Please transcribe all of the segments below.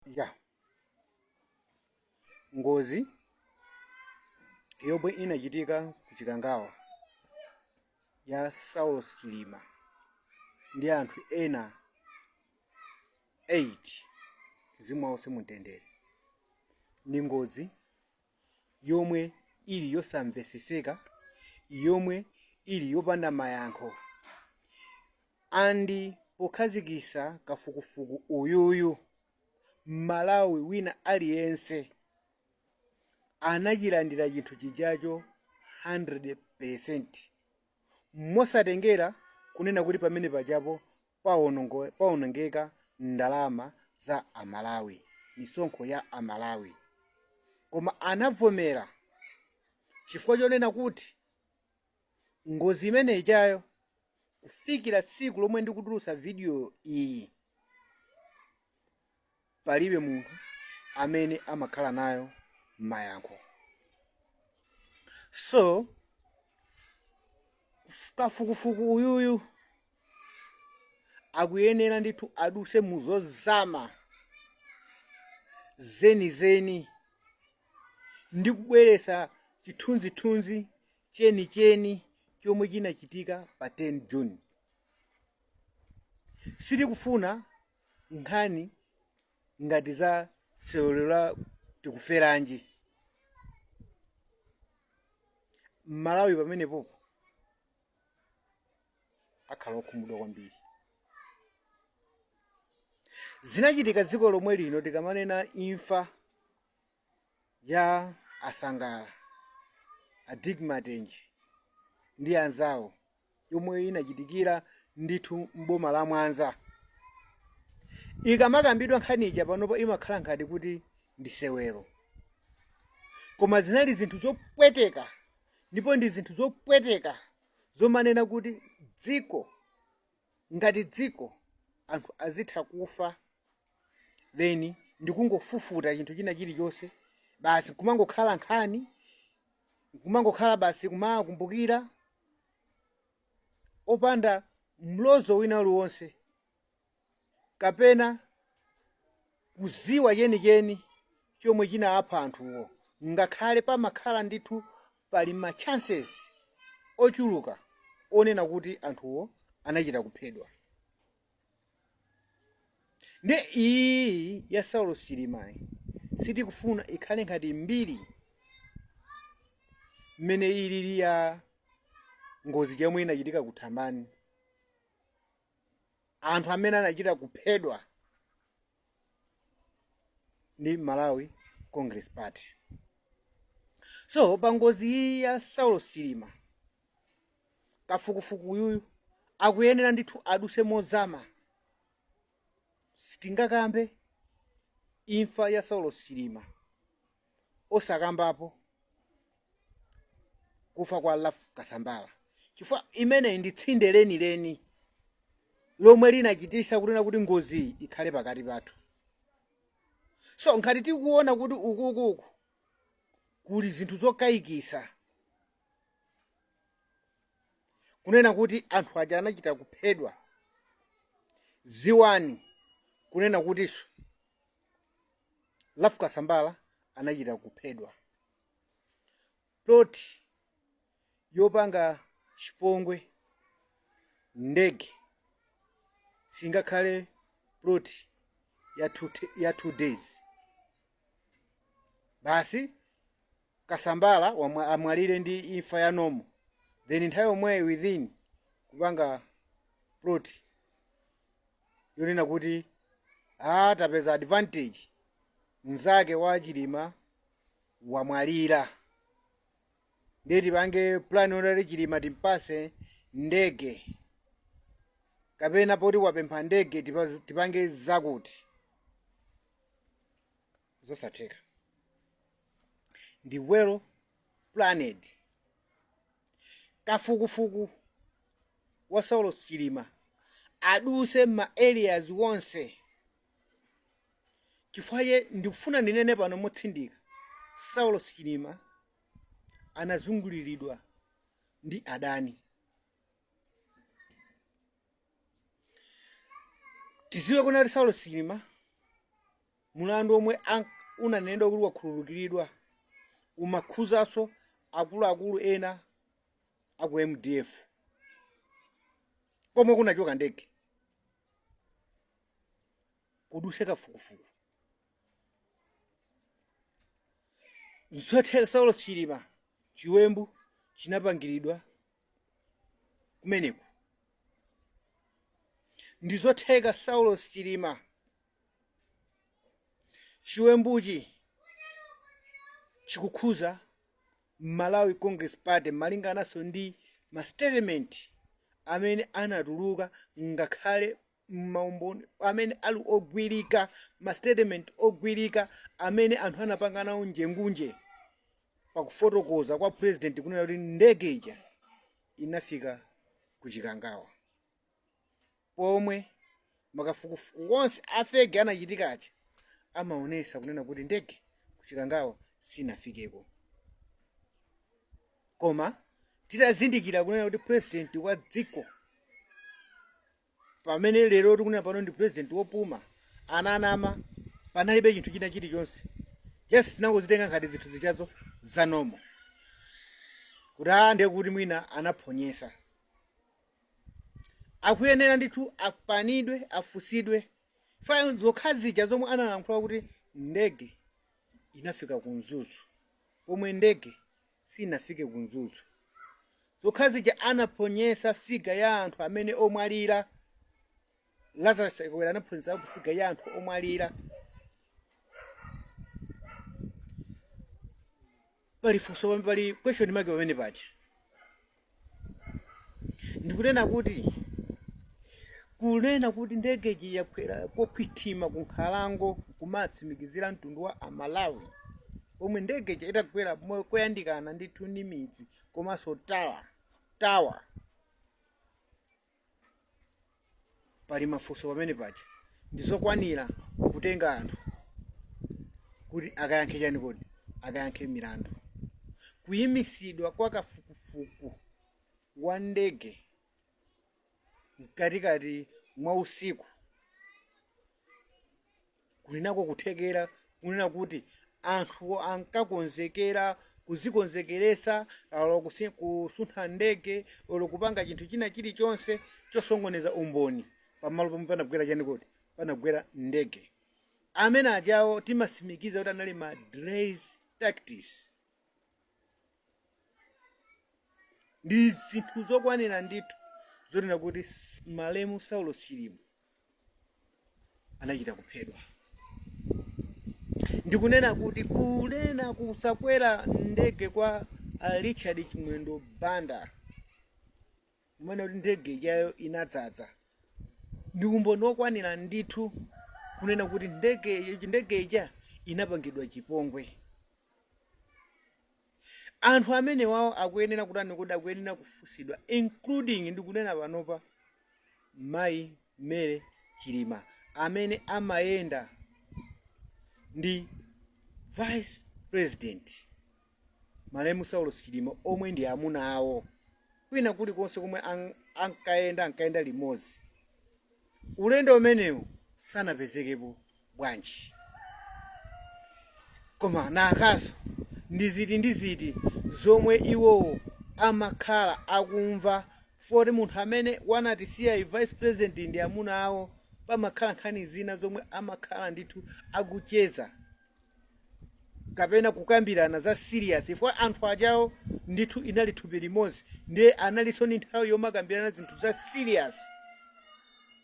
Ya ngozi yomwe inachitika ku Chikangawa ya Saulos Chilima ndi anthu ena 8, mzimu wawo uuse mumtendere, ndi ngozi yomwe ili yosamveseseka, yomwe ili yopanda mayankho. And pokhazikisa kafukufuku uyuyu, Mmalawi wina aliyense anachilandira chinthu chijacho 100% mosatengera kunena kuti pamene pajapo paonongeka ndalama za Amalawi, misonkho ya Amalawi, koma anavomera chifukwa chonena kuti ngozi imene ijayo, kufikira tsiku lomwe ndikutulutsa video iyi, palibe munthu amene amakhala nayo mayankho. So kafukufuku uyuyu akuyenera ndithu aduse muzozama zenizeni ndi kubweresa chithunzithunzi chenicheni chomwe chinachitika pa 10 June. Sitikufuna nkhani ngati za sewero la Tikuferanji. Mmalawi pamenepopo akhala okhumudwa kwambiri. Zinachitika dziko lomwe lino, tikamanena imfa ya Asangala, a Dick Matenje ndi anzawo, yomwe inachitikira ndithu m'boma la Mwanza. Ikamakambidwa nkhani ija panopo imakhala ngati kuti ndi sewero, koma zinali zinthu zopweteka, ndipo ndi zinthu zopweteka zomanena kuti dziko ngati dziko anthu azitha kufa, then ndikungofufuta chinthu china chilichonse basi, kumangokhala nkhani, kumangokhala basi kumakumbukira opanda mlozo wina uliwonse kapena kuziwa chenicheni chomwe chinapha anthuwo, ngakhale pamakhala ndithu pali ma chances ochuluka onena kuti anthuwo anachita kuphedwa. Ndi iyi ya Saulos Chilimayi sitikufuna ikhale ngati mbiri mmene ilili ya ngozi yomwe inachitika ku Thambani, anthu amene anachita kuphedwa ndi Malawi Congress Party. So pa ngozi iyi ya Saulos Chilima, kafukufuku uyuyu akuyenera ndithu aduse mozama. Sitingakambe imfa ya Saulos Chilima osakambapo kufa kwa Ralph Kasambara, chifukwa imeneyi ndi tsinde lenileni lomwe linachitisa kunena kuti ngoziyi ikhale pakati pathu. So ngati tikuona kuti ukukuku kuli zinthu zokayikisa kunena kuti anthu aja anachita kuphedwa, ziwani kunena kutinso Ralph Kasambara anachita kuphedwa. Plot yopanga chipongwe ndege singakhale plot ya 2 days basi. Kasambara amwalire ndi imfa ya normal, then nthawi yomweyo within kupanga plot yonena kuti ah, tapeza advantage, mnzake wa Chilima wamwalira, ndiye tipange plan yoti Chilima timpase ndege, kapena poti wapempha ndege tipange zakuti. Zosatheka. Ndi well planned. Kafukufuku wa Saulos Chilima aduse ma areas wonse, chifukwa ye ndikufuna ndinene pano motsindika, Saulos Chilima anazunguliridwa ndi adani. Tiziwe kunali Saulos Chilima Mulandu omwe unanenedwa kuti wakhululukiridwa umakhuzanso akuluakulu ena aku MDF komwe kunachoka ndege. Kuduse kafukufuku. Zotheka Saulos Chilima chiwembu chinapangiridwa kumeneko. Ndizotheka Saulos Chilima chiwembuchi chikukhuza Malawi Congress Party, malingananso ndi ma statement amene anatuluka, ngakhale maumboni amene ali ogwirika, ma statement ogwirika amene anthu anapanga nawo njengunje pakufotokoza kwa president kunena kuti ndege ija inafika ku Chikangawa, pomwe makafukufuku onse a fake anachitika aja amaonesa kunena kuti ndege ku Chikangawa sinafikeko. Koma titazindikira kunena kuti president wa dziko, pamene lero tikunena pano ndi president wopuma, ananama, panalibe chinthu china chilichonse, just tinangozitenga ngati zinthu zichazo za normal, kuti aa, ndiye kuti mwina anaphonyesa. Akuyenera ndithu apanidwe, afusidwe fa zokha zija zomwe analankhula kuti ndege inafika ku Mzuzu, pomwe ndege sinafike ku Mzuzu. Zokha zija anaphonyesa figure ya anthu amene omwalira, Lazarus Chakwera anaphonyesa figure ya anthu omwalira. Pali funso, pali question mark pamene paja. Ndikunena kuti ndege iji yakwera kokhwithima ku nkhalango kumatsimikizira mtundu wa Amalawi, pomwe ndege ija itagwera koyandikana ndithu ndi midzi komanso tawa. Pali mafunso pamene paja. Ndizokwanira kutenga anthu kuti akayankhe chani kodi, akayankhe milandu. Kuyimisidwa kwa kafukufuku wa ndege mkatikati mwa usiku kulinako kuthekera kunena kuti anthu ankakonzekera, kuzikonzekeresa alo kusuntha ndege olo kupanga chinthu china chilichonse chosongoneza umboni pamalo pomwe panagwera chani kodi, panagwera ndege. Amene ajawo timasimikiza kuti anali ma delay tactics. Ndi zinthu zokwanira ndithu zonena kuti malemu Saulos Chilima anachita kuphedwa. Ndikunena kuti kunena kusakwera ndege kwa Richard Chimwendo Banda, kumene kuti ndege ijayo inadzadza, ndi umboni wokwanira ndithu kunena kuti ndege ija inapangidwa chipongwe. Anthu amene wawo akuyenera kutani kuti, akuyenera kufunsidwa, including, ndikunena panopa, mayi Mary Chilima amene amayenda ndi vice president malemu Saulos Chilima, omwe ndi amuna awo. Kwina kulikonse komwe ankayenda, ankayenda limodzi. Ulendo umenewu sanapezekepo bwanji? Koma nakaso ndi ziti ndi ziti zomwe iwowo amakhala akumva foti munthu amene wanatisiya vice president ndi amuna awo, pamakhala nkhani zina zomwe amakhala ndithu akucheza kapena kukambirana za serious, chifukwa anthu ajawo ndithu inali thupi limodzi, ndiye analinso ndi nthawi yomakambirana zinthu za serious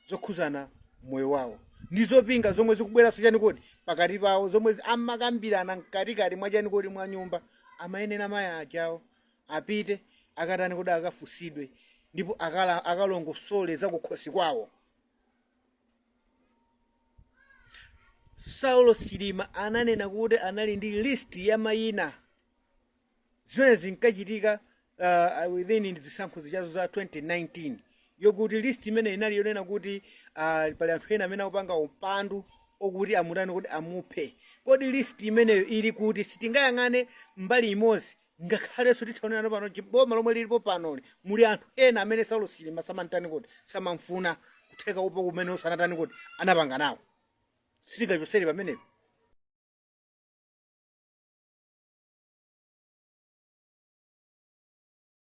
zokhuzana moyo wawo ndi zopinga zomwe zikubweranso chani kodi pakati pawo, zomwe amakambirana mkatikati mwa chani kodi, mwa nyumba. Amayenera mayi ajawo apite akatani kodi, akafusidwe ndipo akalongosole za kukhosi kwawo. Saulos Chilima ananena kuti anali ndi list ya mayina zimene zinkachitika within zisankho zichazo za 2019, yokuti list imene inali yonena kuti pali anthu ena amene akupanga upandu okuti amutani kuti, amuphe. Kodi list imeneyo ili kuti? Sitingayang'ane mbali imodzi. Ngakhalenso tithaonera pano boma lomwe lilipo panoli, muli anthu ena amene Saulos Chilima samantani kuti, samamfuna. Kutheka upo kumene sanatani kuti, anapanga nawo. Sitingachosere pamenepo.